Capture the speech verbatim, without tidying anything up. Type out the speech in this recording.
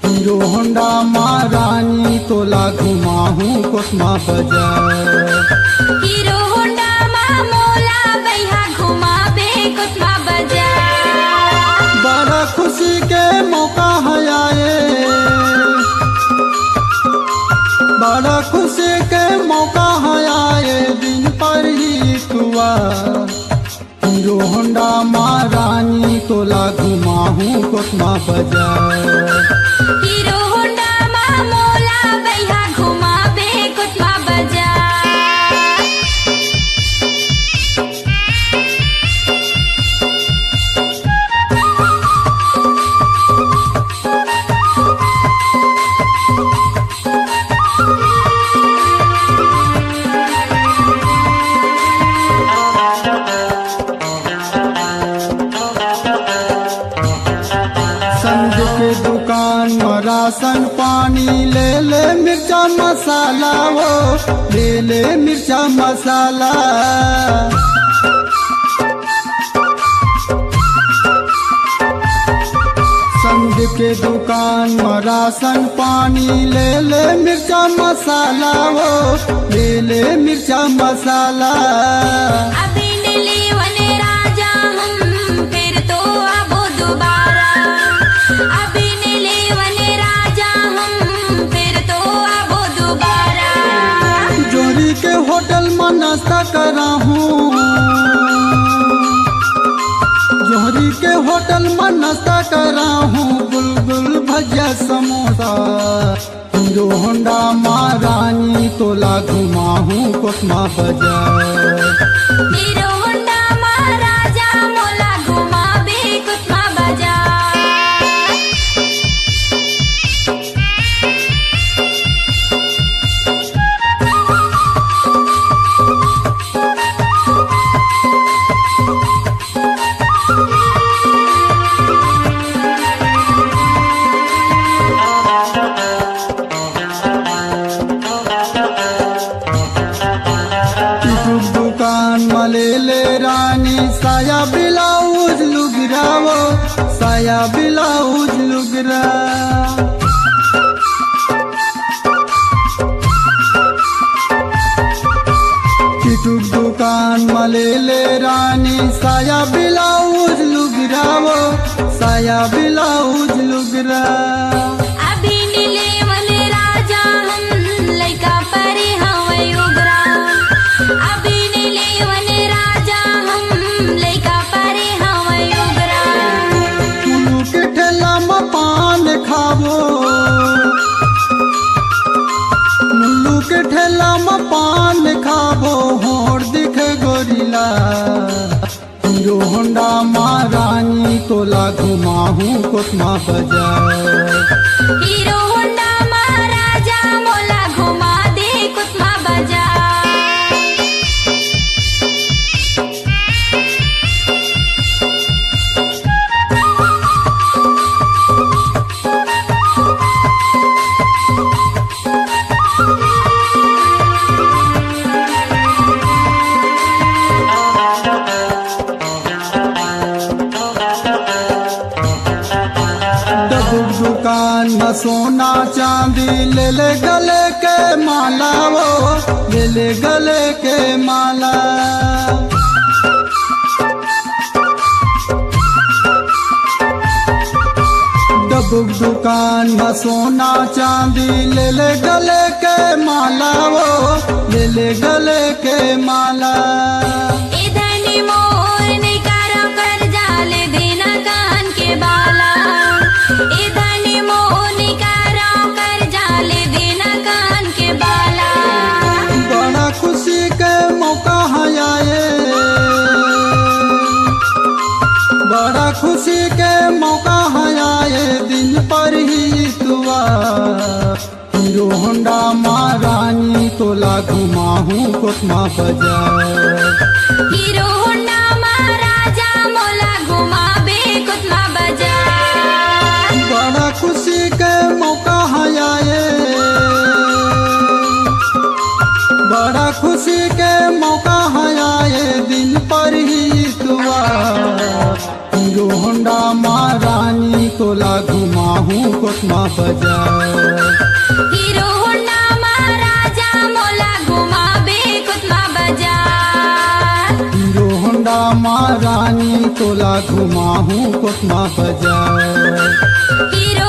Hero Honda मा रानी तोला घुमाहूँ कोसमा बजार। हीरो होंडा मा मोला बइहा घुमाबे कोसमा बजार। बड़ा खुशी के मौका है आए, बड़ा खुशी के मौका है आए, दिन पर ही तुआ। हीरो होंडा मा रानी तोला घुमाहूँ कोसमा बजार। हीरो होंडा मा मोला बइहा घुमाबे कोसमा बजार। संजू के दुकान म राशन पानी, ले ले मिर्चा मसाला, वो ले ले मिर्चा मसाला। संजू के दुकान म राशन पानी, ले ले मिर्चा मसाला, वो ले ले मिर्चा मसाला। अभी नइ लेवन राजा हम, फिर तो आबो दोबारा। अभी नइ लेवन राजा हम, फिर तो आबो दोबारा। जोहरी के होटल म नाश्ता कराहूँ, जोहरी के होटल म नाश्ता कराहूँ, गुलगुल भजिया समोसा। हीरो होंडा मा रानी तोला घुमाहूँ कोसमा बजार। हीरो होंडा मा राजा मोला घुमाबे कोसमा बजार। टिटू दुकान म ले ले रानी, साया ब्लाउज लुगरा वो, साया ब्लाउज लुगरा। टिटू दुकान म ले ले रानी, साया ब्लाउज लुगरा वो, साया ब्लाउज लुगरा। अभी नइ लेवन राजा हम, लइका परे हवय उगरा। अभी नइ लेवन राजा हम, लइका परे हवय उगरा। कुल्लू के ठेला म पान खाबो, कुल्लू के ठेला म पान खाबो, होंठ दिखे गोरिला। हीरो होंडा मा रानी तोला घुमाहूँ कोसमा बजार। हीरो होंडा मा राजा मोला घुमा दे कोसमा बजार। डबुक दुकान म सोना चांदी, ले ले गले के माला वो, ले ले गले के माला। डबुक दुकान म सोना चांदी, ले ले गले के माला वो, ले ले गले के माला। ए धनी मोर नइ करा करजा, ले दे ना कान के बाला। ए धनी मोर नइ करा करजा, ले दे ना कान के बाला। बड़ा खुशी के मौका है आए, बड़ा खुशी के मौका है आए, दिन पर ही तुआ। हीरो होंडा मा रानी तोला घुमाहूँ कोसमा बजार। हीरो होंडा मा राजा मोला घुमाबे कोसमा बजार। बड़ा खुशी के मौका है आए, बड़ा खुशी के मौका है आए, दिन पर ही तुआ। हीरो होंडा मा रानी तोला घुमा कोतमा बजार। हीरो होंडा मा राजा मोला घुमाबे कोतमा बजार। हीरो होंडा मा रानी तोला घुमाहूँ कोतमा बजार। हीरो